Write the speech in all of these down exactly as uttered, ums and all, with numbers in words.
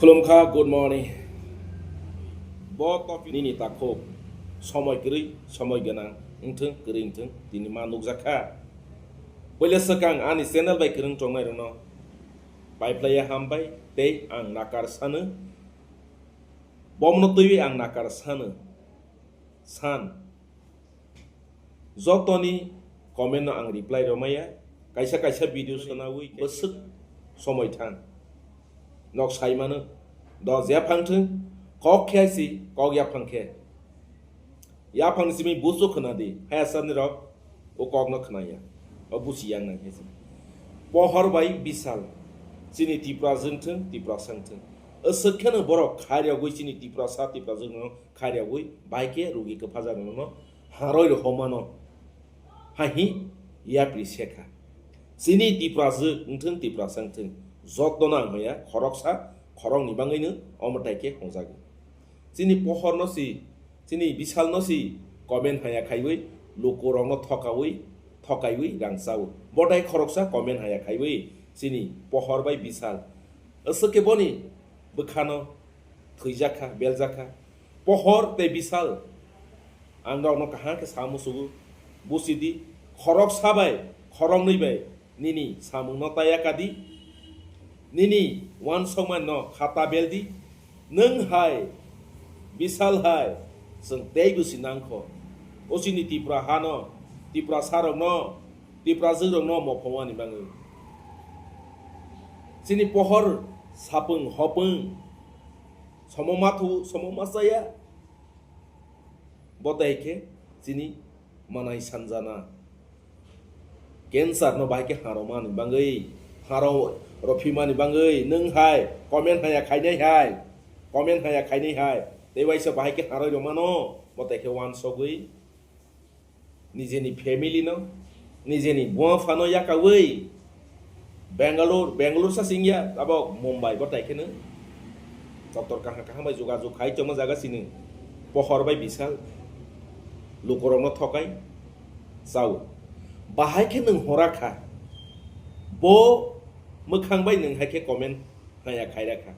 Khulumkha, good morning. Bo topic nini takhuk somoi kwrwi, somoi gwnang wngthung, kwrwi wngthung, tini ma nukjakha. Puila swkang ani channel bai kwrwng tongnai rokno paiphlaiya hambai tei ang nakar sano. Bomno twiwi ang nakar sano. San. Jotoni comment no ang reply romaya. Kaisa kaisa video sanawi bwswk somoi thang. Nok sai mano. Do je phang thung. Kok khe si, kok ya phang khe. Ya phang simi busu khna di. Haya sani rok o kok no khna ya. O busi yang nang khe si. Pohor bai bisal. Chini Tipra jwng thung, Tipra sang thung. Aswk kheno borok khairogwi chini Tipra sa, Tipra jwng no khairogwi, bai khe rugi kwphajakno haroi rw homano. Hai hi yapri sekha. Chini Tiprajwk wngthung, Tiprasa wngthung, jottono ang hoya, khoroksa, khorokni bangwino omo tai khe hongjago. Chini pohorno si, chini bisalno si comment haya khaiwi, lukurokno thokawi, thokaiwi rang chawo. Botai khoroksa comment haya khaiwi, chini pohor bai bisal. Aswk khe boni bwkhano thwijakha, beljakha. Pohor tei bisal. Ang norokno kaham khe sa musugo. Busi di, khoroksa bai, khoroknwi bai nini samungno taya ka di. Nini uansukmano khata bel di. Nwng hai, bisal hai, chwng teibo si nangkho. O chini Tipra hano, Tiprasarokno, Tiprajwkrokno mophongmani bagwi. Chini pohor sapung hopung. Somo ma thu, somo ma chaya. Bo tai khe chini manai sanjana. Cancer no bahai khe haromani bagwi, haro rophimani bagwi, nwng hai comment haya khainai hai, comment haya khainai hai, tei waisa bahai khe haroi romano, bo tai khe uansugwi. Nijeni family no, nijeni buma phano yakawi Bangalore, Bangalore sa singya, abo Mumbai bo tai kheno. Doctor kaham kaham bai jogajog khai tongma jaga sini. Pohor bai bisal. Lukurokno thokai. Chao. Bahai khe nwng hora kha. Bo mwkhang bai nwng hai khe comment haya khaira kha.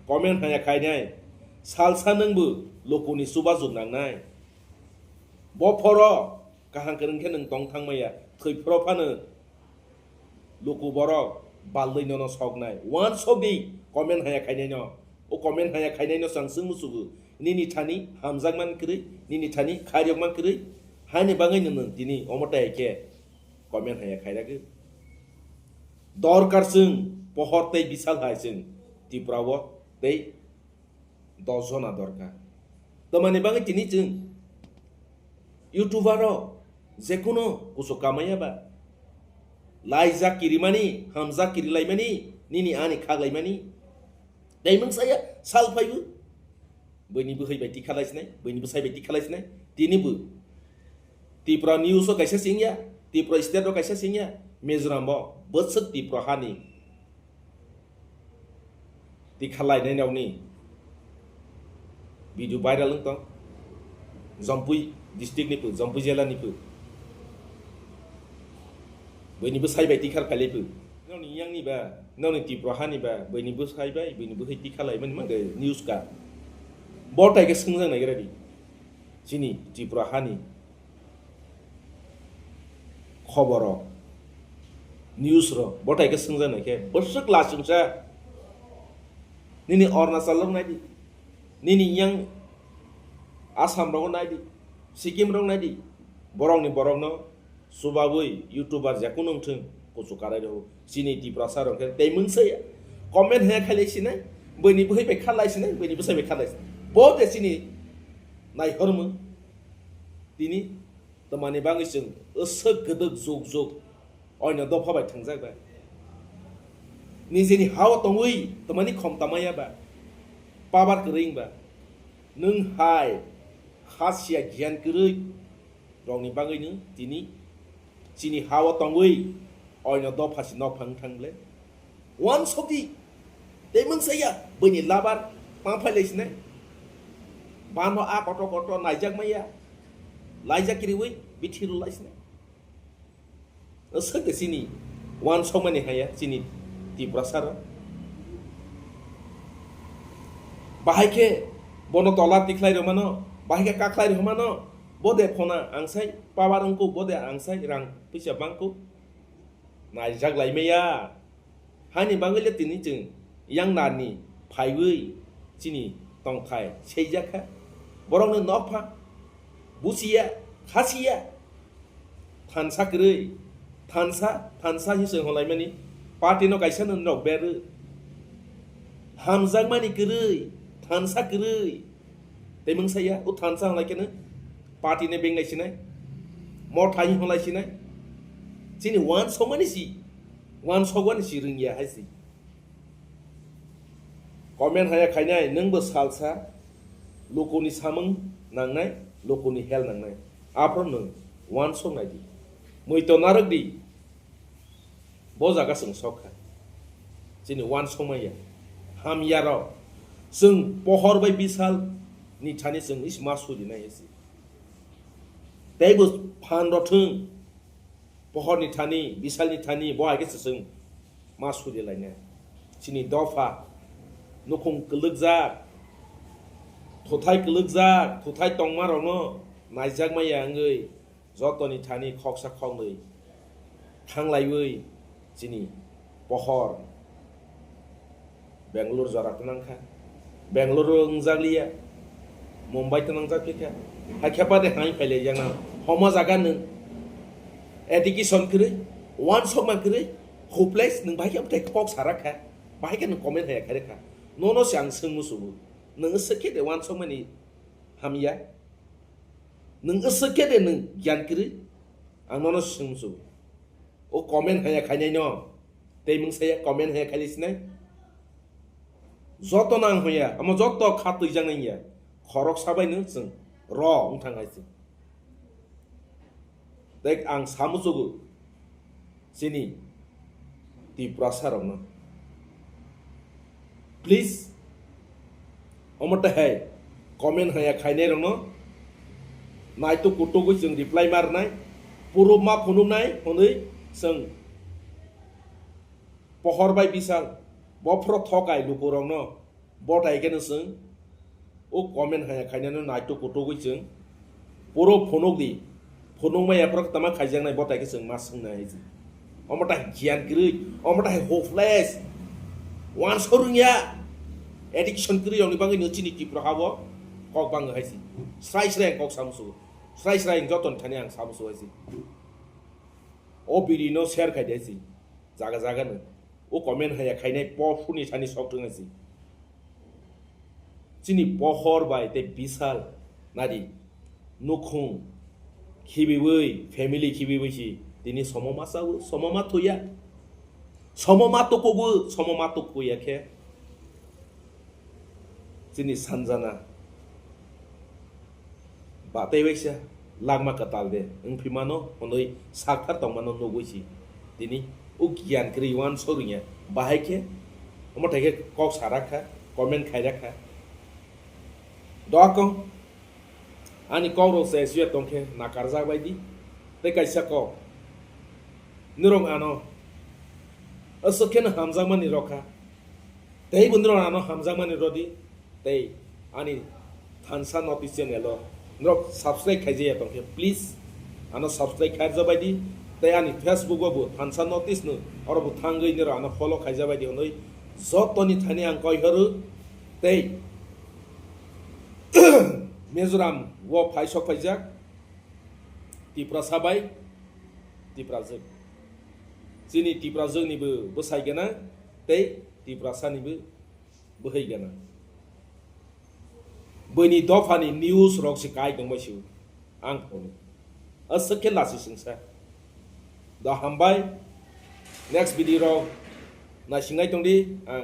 Comment haya khainai. Salsa nwngbo lukuni chubajuk nangnai. Bo phoro kaham kwrwng khe nwng tong thangmaya, thwi phoro phano luku borok balwi nono soknai. Uansukdi comment haya khainaino. O comment haya khainaino chwng swng musugo. Nini thani hamjakmani kwrwi, nini thani khairokmani kwrwi. Haini bagwi nwng tini omo tai khe comment haya khairagwi. Dorkar chwng pohor tei bisal hai chwng Tripura o tei dos jona dorkar. Tamani bagwi tini chwng YouTuber rok jekuno kuchuk kamaya ba, laijak kirimani, hamjak kirilaimani, nini ani khaklaimani. Tei mungsaya sal phaibo, buini bwhai bai tikha laisinai, buini bwsai bai tikha laisinai, tini bo Tripura news o kaisa singya, Tripura state o kaisa singya, Mizoram bo bwswk Tripura hani tikha lainai rokni video viral wng tong. Jampui district ni phu, Jampui jela ni phu. Buini bwsai bai tikha khailai phu. Nokni yang ni ba, nokni Tripura hani ba, buini bwsai bai, buini bwhai tikha laimani mangkhe news ka. Bo tai khe swngjak nai gra di. Chini Tripura hani khobor rok, news rok, bo tai khe swngjak nai khe, bwswk lasingsa nini Arunachal rok nai di, nini yang Assam rok nai di, Sikkim rok nai di, borok ni borok no chubagwi YouTuber jekuno wng thung, kuchuk karai rw chini Tiprasa rok khe tei mungsa ya comment he khailai sinai, buini bwhai bai khailai sinai, buini bwsai bai khailai sinai, bo de chini naihormung tini. Tamani bagwi chwng aswk gwdwk juk juk oino dopha bai thangjak bai. Nijeni hao tongwi tamani khom tamaya ba, power kwrwi wngba. Nwng hai khasiya giyan kwrwi rokni bagwino tini chini hao tongwi oino dopha si nok phang thang ble. Uansukdi, tei mungsa ya, buini labar, tang phai lai sinai. Bano a koto koto naijak maya, laijak kiriwi, bithi rw lai sinai. Aswk de chini, uansukmani haya, chini Tiprasa rok. Bahai khe bono tola tikhlai rwmano, bahai khe kakhlai rwmano, bo de phona ang sai power wngkuk, bo de ang sai rang puisa bangkuk. Naijak lai maya. Hani bagwi le tini chwng yang narni phaiwi chini tongthai seijakha. Borokno nokpha, busiya, khasiya. Thansa kwrwi, thansa, thansa hi chwng holaimani. Party no kaisa no nok berwi. Hamjakmani kwrwi, thansa kwrwi. Tei mungsa ya, o thansa hwnlai khe no party ni benglai sinai, motha ni hwnlai sinai. Chini wansokmani si, wansokmani si rwngya hai si. Comment haya khainai, nwng bo salsa, lukuni samung nangnai, lukuni hel nangnai. Aphuru nwng wansok nai di. Mui to narwk di. Bo jaga chwng sok kha. Chini wansokmaya. Hamyarok. Chwng pohor bai bisal ni thani chwng is ma suri nai si. Tei bo phan rok thwng. Pohor ni thani, bisal ni thani, bo hai khe chwng ma suri lai nai. Chini dopha. Nukhung kwlwkjak. Thuthai kwlwkjak. Thuthai tongma rokno naijak maya wngwi. Jotoni thani khoksa khoknwi thanglaiwi chini pohor Bangalore jora twnang kha. Bangalore o wngjakliya, Mumbai twnangjak kha. Hakhe bade hai phailaijakna homo jaga nwng education kwrwi, wansokma kwrwi, hopeless nwng bahai khe amthai kok sarak kha, bahai khe nwng comment haya khairok kha. Nono se ang swngmung sugo, nwng swkhe de wansokmani hamya? Nwng aswk khe de nwng giyan kwrwi? Ang nono swngmung sugo. O comment haya khainai no. Tei mung saya comment haya khaili sinai. Joto nang hoya, amo joto kha twijak nang ya. Khorok sabai no chwng ro wng thang hai se. Tei ang samu sugo. Chini Tiprasa rokno. Please, omo tei hai comment haya khainai rokno naituk kutugwi chwng reply ma rwnai, puro ma phunuknai hwnwi chwng pohor bai bisal bophro thokai lukurokno. Botai khe no chwng o comment haya khainano naituk kutugwi chwng puro phunuk di, phunuk maya phoro tama khaijaknai botai khe chwng ma swngnai hai se. Omo tai giyan kwrwi, omo tai hopeless, wansok rwngya, addiction kwrwi rokni bagwi no chini Tripura hao kok bang hai se. Srai srai ang kok samu sugo, srai srai ang jotoni thani ang samu sugo hai se. O biri no share khai di hai se. Jaga jaga no. O comment haya khainai po phuni sani sok thung asi. Chini pohor bai tei bisal nadi nukhung khibiwi, family khibiwi si tini somo ma sao, somo ma thuya. Somo ma tukugo, somo ma tukuya khe. Chini sanjana ba tei waisa langma kwtal de wngphi mano hwnwi sakthar tongmano nugwi si tini o giyan kwrwi wansok rwngya. Bahai khe omo thai khe kok sarak kha, comment khairak kha. Doakong ani kok rok se suya tongkhe nakarjak bai di. Tei kaisa kok, nirok ano aswk kheno hamjakmani rokha. Tei bo norok ano hamjakmani rodi, tei ani Thansa Notice channel o norok subscribe khaijaya tongkhe, please ano subscribe khairjabai di. Tei ani Facebook o bo Thansa Notice no oro bo thangwi norok ano follow khaijabai di hwnwi jotoni thani ang koi horo. Tei Mizoram o phai sok phaijak Tiprasa bai Tiprajwk. Chini Tiprajwk ni bo bwsai gana tei Tiprasa ni bo bwhwi gana. Bini dopha ni news rok se kai tongbai se ang phone. Aswk khe lasi singsa. Da hambai. Next video rok naisingai tongdi ang.